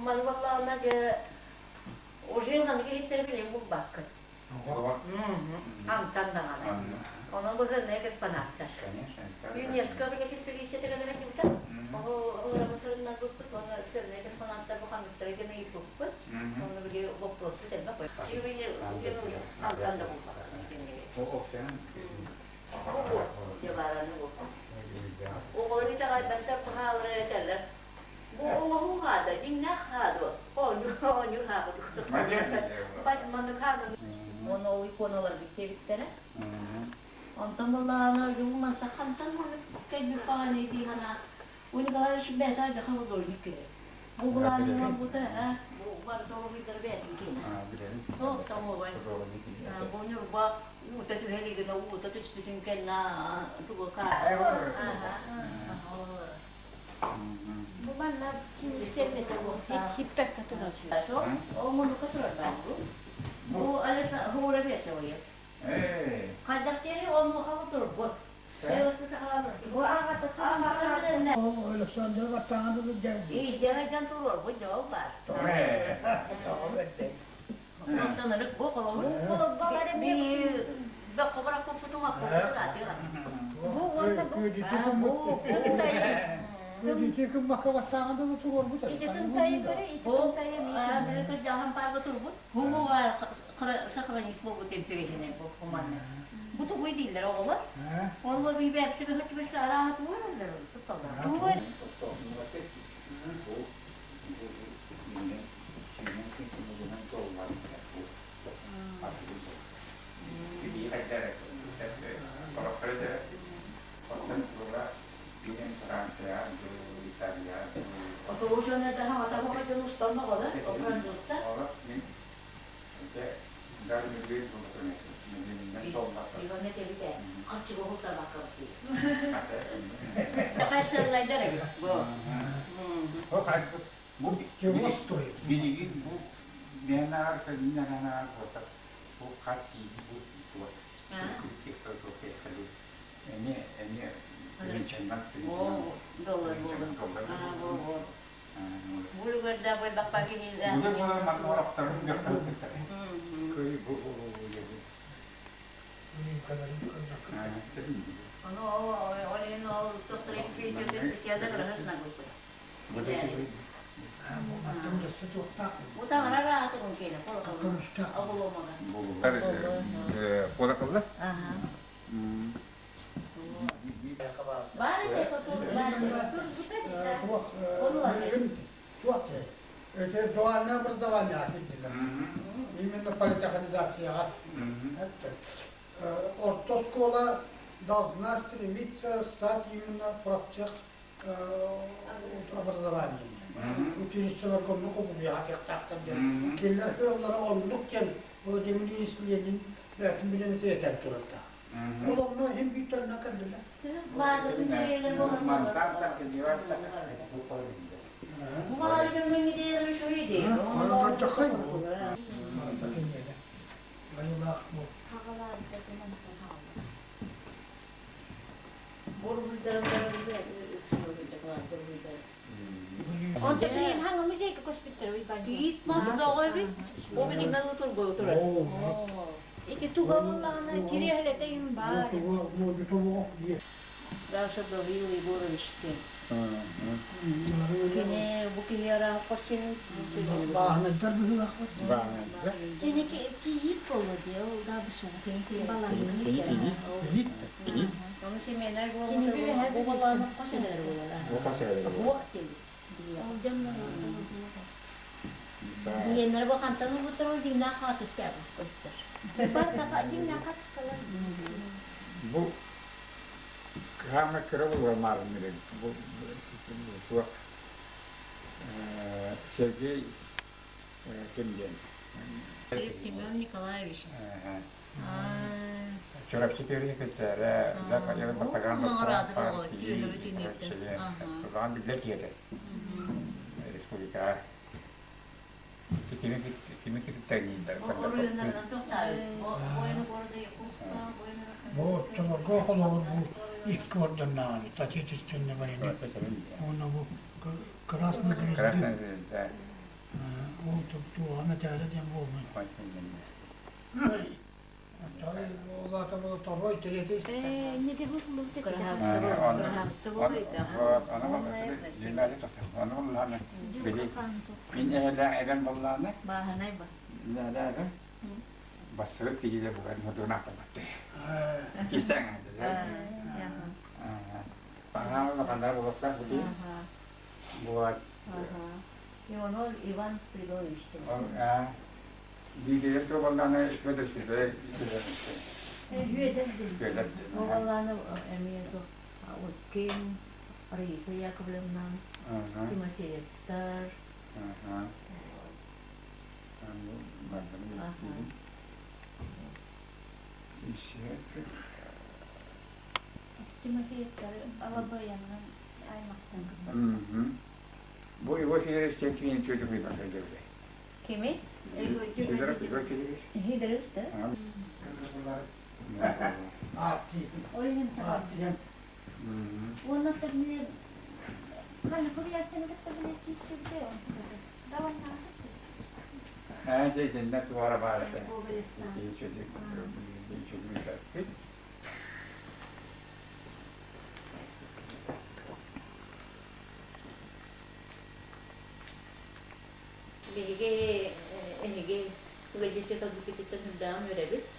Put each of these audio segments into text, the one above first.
Маны буоллаҕына дьэ уже маннык иһиттэри билин булбаккын. Антан даҕаны. Онон быһыыннай экспонаттар. ЮНЕСКО били экспедиция гына сылдьыбыта. Ону ыларбытырыннарбыппыт уонна сценнай экспонаттар бу ханныктара диэн ыйыппыппыт. Онно били боппуруоспут элбэх. Антан да булбаккын. Бу дьабараны бу. Оҕолор итэҕэйбэттэр, хаалара этэллэр. Бу оҥоһуу хаада, дьиҥнээх хаадо, оонньуур оонньуур хаабыт. Маннык хааны Уонна ол иконаларбыт диэбиттэрэ. Онтон буоллаҕына ойуун хантан кэлбит баҕайы дии санаат, У Николаевич бэйэтэ алдьархай художник киһи. Бу былаанынан бута бу барыта уруһуйдары бэйэтин киһи. Тоҕой. Бу Ньурба уута түһэ илигинэ уута түспүтүн кэннэ тугу Бу манна кинистэрнэтэ бу хиппекка турар. Ол муннукка турар баар бу. Бу Алиса хура берсе ойы. Хайдах диэри онуоха турбут. Александр баттаҕа Иидэрайдан туруорбут дьол баар. Онтон бу холобур Бу уонна бу Күөдүтү кыммакка баттааҕын да туруорбут. Ити тынтайы көрө, ити тынтайы Сохранить буолбут интэриэһинэй бу манна. Бу тугуй дииллэр оҕолор. Онно бийбээпти бөһөттүбүскэ арааһа тугу эрэллэр тутталлар. Тугу Билигин бу бэйэн аар буотах бу хас киһи бу туох эмиэ эмиэ тыһыынчаннан тыһыынчаннан доллар Бүгүн буолан манна орохторун дьахтарыттар. Кый бу Куоракылла? Это дуальное образование киирдилэр. Именно политехнизацияҕа. Орто оскуола должна стремиться стать именно профтех образованием. Училищеларга оннук обуйаатыахтаахтар диэн. Кинилэр ыаллара оннук диэн Владимир Ильич Ленин бэйэтин билэн этэн турардаах. Ол онно иһин биир тонна кэллилэр. Онто билигин хаҥа музейга көспүттэр Уйбаан. Тиит мас бөҕө эбит. Ол билигин утурга утурар. Ити туга буоллаҕына кириэһилэтэ им баар. Даша Гаврил Егорович диэн. Кини бу киһи арааппа син Бааһынайдар быһыылаахпыт. Кини кийиит буолуо дии, ол да Кини кийиит. Кийиит. Оны семенер Кини буолуо бу балааны хос эһэлэр буолар. Бу хос эһэлэр Уох диэбит. Ол дьоннор Диэннэр бу хантан ылбыттар ол дьиҥнээх хаатыска көстөр. Бардаха дьиҥнээх хатыскалар. Бу хаама кыра буолар бу суох Сергей ким диэн Семен Николаевич. Чурапчы перекөттөрө Западный пропаганда партии Тулаан биллэр киһи республикаҕа кими кими кытта Бу оччолорго холобур бу икки орденнааҕы Отечественной войны уонна бу Красная звезда. Красная звезда. Ол туоҕа мэтээлэ диэн буолбут. Ол аата второй, третий. Мин эһэлээх эбэм боллааны. Мин эһэлээх эбэм. Бассырык тигиле бугар модунаахтаматты. Кисэң. Аха, булуктар бу. Вот. Иванов Иван Спиридонович. Биирдэр туоллааны Федор Федорович. Үөдэр. Буоллааны эмиэ Уткин, Раиса Яковлевна, Тимофеевтар. Тимофеевтар Алабаяннан аймактан. Бу Егор Сидорович тем кини чөтүк быйбан Кими? Сидоров Егор Сидорович. Сидорович, да? Артиен. Уонна тэрни ханна куруйааччыны кытта билэ киирсибитэ. Давай Аа, дьэ, туара баар этэ. Чөтүк чөтүк. Биһиги эһиги ыалдьыччы кэлбиккититтэн үрдээҕин үөрэбит.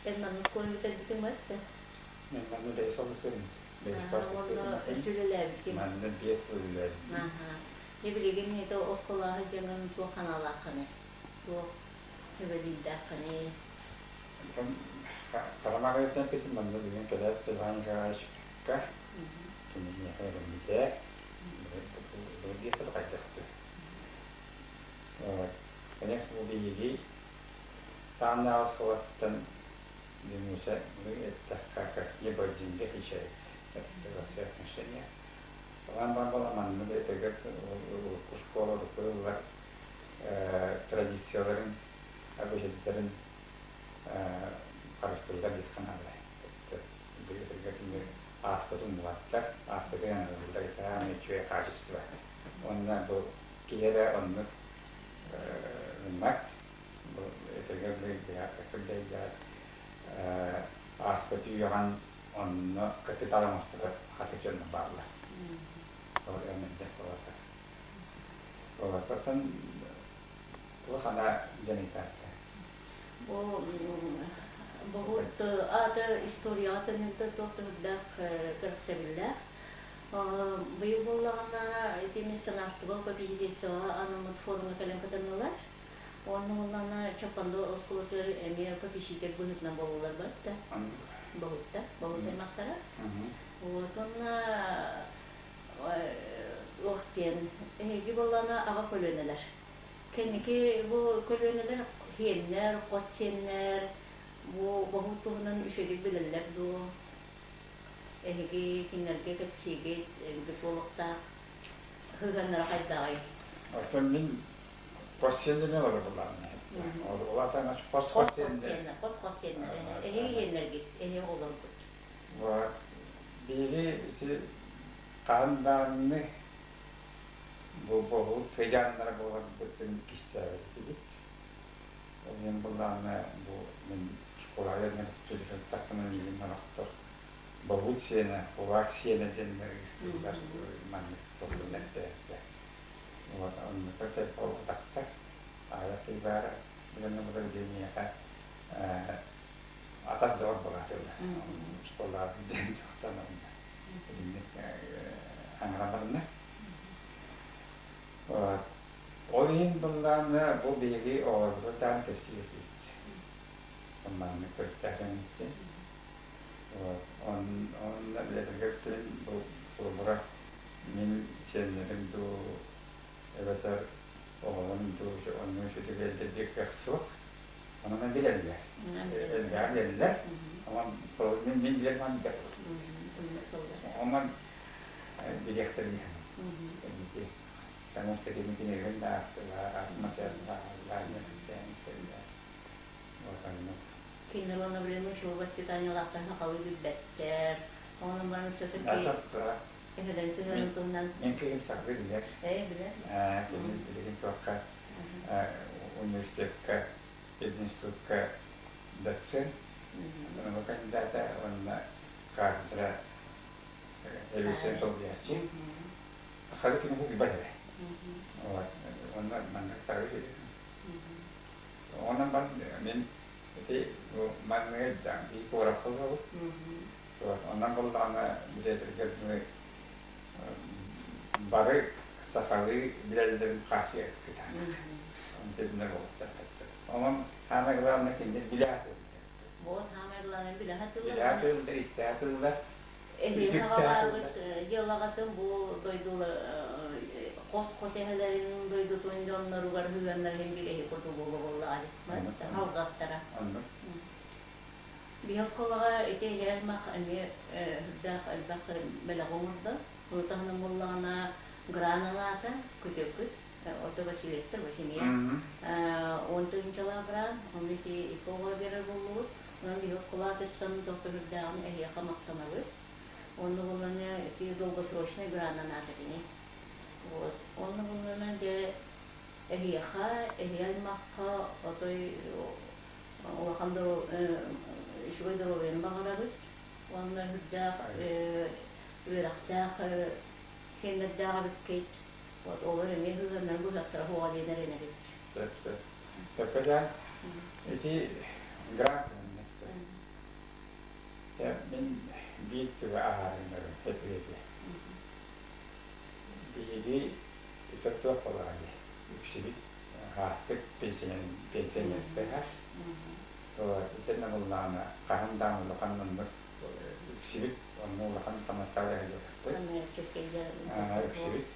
Эн манна оскуоланы бүтэрбитиҥ бат Мен манна бэс сыл бүтэрбит. Бэс Уонна өссө үлэлээбитим. Манна 5 сыл үлэлээбитим. Дьэ билигин это оскуолаҕа дьаҥын туох ханаалааххыный? Туох үлэлиирдээххиний? Оттон Харамаҕыттан петим манна бүгүн кэлээт Степан Николаевичка кини миэхэ эрэммитэ. Биир хайдахты. Конечно, бу биһиги саамнаах оскуолаттан Муся, мы это как небо от земли отличается. Это во всех отношениях. Лан бар манны да этегер школа букыллар традицияларын, обычайдарын харыстыллар диет каналы. Ааспытын булаттар, ааспытын аныллар итаан үчүгэй качество. Онна бу киһи оннук ыммат, бу этегер ааспыты үйэҕэн онно капитал оҥостубат хатычынна бааллар. Ол эмэндэх болатар. Олортон туох ана дьэн ыйтаатта. Бу бу аата историяҕа төннүбүтэ туох да кэрэхсэбиллээх. Быйыл буоллаҕына ити меценатство попечительствоҕа анаммыт форумҥа кэлэн кытыннылар. Уонна буоллаҕына Чаппанды оскуолатыгар эмиэ попечитель быһыытынан буолаллар барыта. Боһутта, боһут аймахтара. Вот уонна туох диэн эһиги буоллаҕына аҕа көлүөнэлэр. Кэнники бу көлүөнэлэр сиэннэр, хос сиэннэр бу боһут туһунан үчүгэйдик билэллэр дуо? Эһиги кинилэргэ кэпсиигит, эбит буолуохтаах. Сыһыаннара хайдаҕый? Оттон мин хос сиэннэрин олорор буллаҕым. Ол аата хос хос сиэннэр. Хос хос сиэннэр. Эһиги сиэннэргит, эһиги оҕолоргут. Биһиги ити хаһан даҕаны бу боһуут сыдьааннара буоларбытын кистээбэттибит. Ол иһин буллаҕына бу мин школаҕа сылдьыбыттахпына миигин орохтор боһуут сиэнэ, кулаак сиэнэ диэннэр ыыстыыллар маннык туохтан Вот оннука олохтохтор. Аҕыйах киһи баара билэн олорор диэн атас доҕор буолаатылар. Школаҕа диэн туохтан онно итинник аҥараларына. Ол иһин быллаана бу биһиги оҕолорбутун кэпсиир этибит. Маннык көрүктээхин Онно билэтэргэр бу холобура мин сиэннэрим дуу эбэтэр оҕолорум дуу онно үчүгэйдик кыах суох. Онон билэллэр. Элбэҕи билэллэр. Онон мин мин билэр ман билэр. Онон билиэхтэрин иһин. Потому что кини кинигин да аахтылар, материаллар, Вот оннук. Кинилэр уонна блин учугу воспитаниелаахтарын сахалыы билбэттэр. Онон баран все-таки Эһэлэрин сыһыанын туһунан. Мин киһим сахалыы билэр. Ээ, билэр. Кини билигин туохха университекка, пединститутка доцент, наука кандидата уонна кафедра эбиэссэн солбуйааччы. Хары кини билбэт эрэ. Вот. Онно маннык сахалыы билэр. Онон бар мин ити манныгы биир куоракка олоробут. Онон буоллаҕына билиэтиргэ бары сахалыы билэллэрин хаачыйа кытаанах. Онтубунар буолуохтаахтар. Онон самое главное кинилэр билэ сатыыллар. Вот самое главное билэ сатыыллар. Билэ сатыыллар, истэ сатыыллар. Эһиги аҕалаабыт дьыалаҕытын бу дойдулар хос-хос эһэлэрин дойдутун дьонноругар сыһыаннарын бигэһи курдук буолуо буоллаҕа дии. Алҕаттара. Оннук. Биһи оскуолаҕа ити аймах эмиэ сүрдээх элбэх бэлэҕи оҥордо. Ону таһынан буоллаҕына граналаата күтүөппүт Ото Васильевтар Василия 10 тыһыынчалаах гран, ону ити икки оҕо биэрэр буоллубут. Онон биһи оскуола аатыттан туох да сүрдээҕин эһиэхэ махтанабыт. Онно буоллаҕына ити долгосрочный гранан аата кини. Вот. Онно буоллаҕына дьэ эһиэхэ, эһиэ аймахха отой улахан үчүгэй доруобуйаны баҕарабыт уонна сүрдээх үөрэхтээх сиэннэрдээх эбиккит. Вот олор эмиэ сыһыаннарын быһыахтара суоҕа диэн эрэнэбит. Сөп, сөп. Сөпкө ити грант мин биир тылы аһаарыннарым эпиэти. Биһиги ити туох буоллаҕа дии үксүбүт ааспыт пенсионерскай ас. Итиннэ буллаҕына хаһан даҕаны улахан оннук үксүбүт онно улахан хамнастаах үлэһэлиэтэхпит. Үксүбүт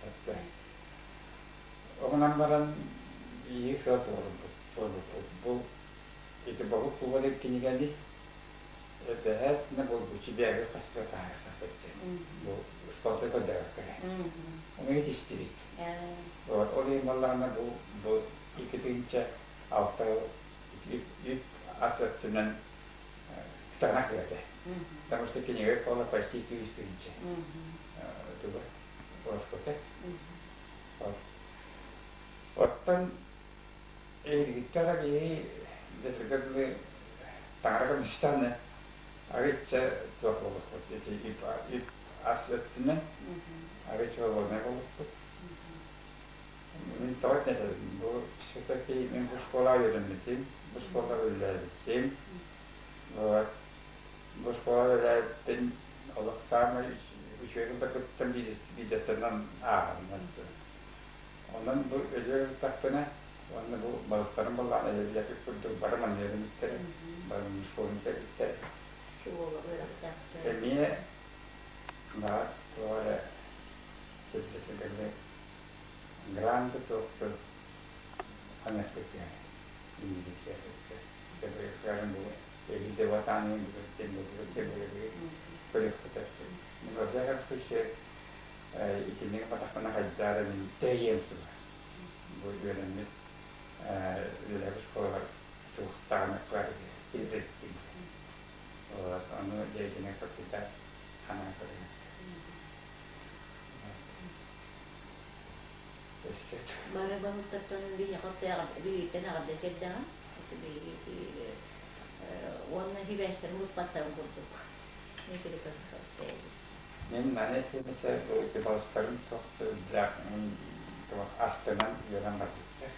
Оҕунан баран биһиги сыа туруорбут туруорбуппут. Бу ити боһук кубалыыр кинигэни эбэһээт булгуччу бэйэбит хасыга таһаарыахтаахпыт диэн. Бу школата көрдөөбөккө эрэ. Ону итистибит. Вот ол иһин буоллаҕына бу бу 2006 үп ас өттүнэн кытаанах этэ. Потому что кинигэ буола почти 200 тысяча. Туга ороскуота. Оттон эһигиттэр биһи дьэтиргэ дылы таҥара көмүстэҕинэ арыычча туох буолуохпут ити үп үп ас өттүнэн арыычча холуобунай буолуохпут. Мин тоҕо этэбин бу все-таки мин бу школаҕа үөрэммитим, бу школаҕа үлэлээбитим. Вот бу школаҕа үлэлээбиппин олох саамай үчүгэй кыттан биирдэстэринэн ааҕабын. Онон бу өлүөр ылтахпына уонна бу балыстарым буоллаҕына эбиэппит курдук бары манныгын иттэрэ, бары мусфонун кэлбиттэрэ. Эмиэ баар туох эрэ сирдэтигэр гранты туохту аныахпыт диэн иннибитигэр скажем бу эһиги ватаанын көрүөхпүт во всяком случае итинник батахпына хайдаар мин тэйиэм сула бу үөрэммит үөрэх школалар туохтаҕына киирбиппин ону деятельный факультет ханаа көрүҥ Бары баһылыктартан биһиэхэ биһиттэн эҕэрдэ тиэрдэҕин. Уонна хибээстэрин быспаттарын курдук. Мин маны этимитэ бу балыстарым туох туох астынан үөрэн барбыттар.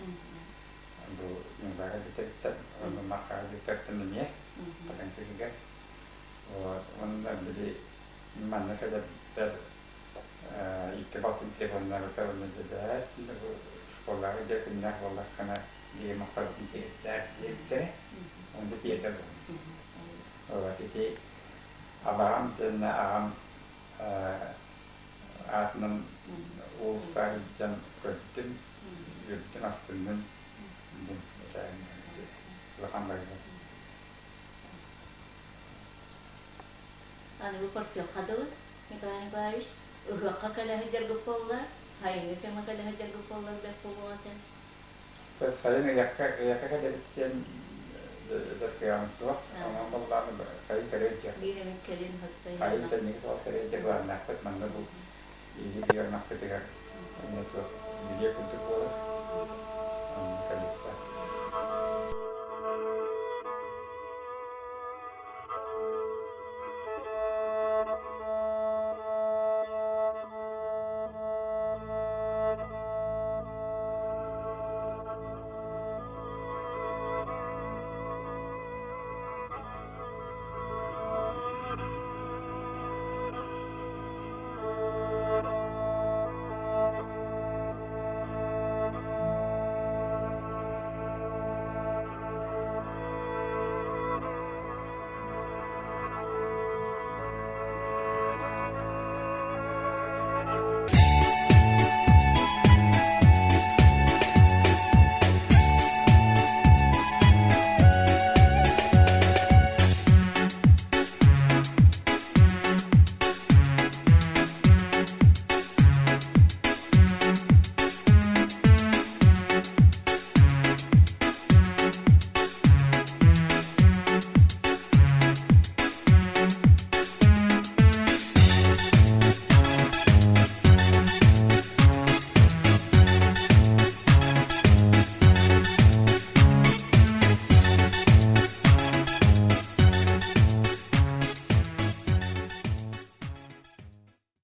Бу Ньурбаҕа бүтэриттэн, онно Мархаҕа бүтэриттэн эмиэ потенциалыгар. Уонна били манна кэлэрбэр икки балтым телефоннаабыта уонна дьэбээт бу школаҕа дьэ күннээх буоллаххына биһиги махталбытын тиэрдээр диэбиттэрэ. Онно тиэрдэ буолбут. Вот ити абаҕам итиэннэ аҕам аатынан уулусса сылдьан көрдүм, үөрдүм, астынным диэн этээбин улахан барыта. Аныгы көрсүөххэ дылы, Николай Николаевич, ыһыахха кэлэ сылдьаргыт буоллар, сайыҥҥы кэмҥэ кэлэ сылдьаргыт буоллар бэрт буолуох этэ. Сайын ыйакка ыйакка кэлэбит диэн эдэр кыаҕым суох. Онон буоллаҕына сайын кэлиэ дьэ. Биир эмит кэлин Сайын кэнники суох кэлиэ дьэ былааннаахпыт манна бу. Биһиги аймахпытыгар эмиэ туох билиэ курдук буолар.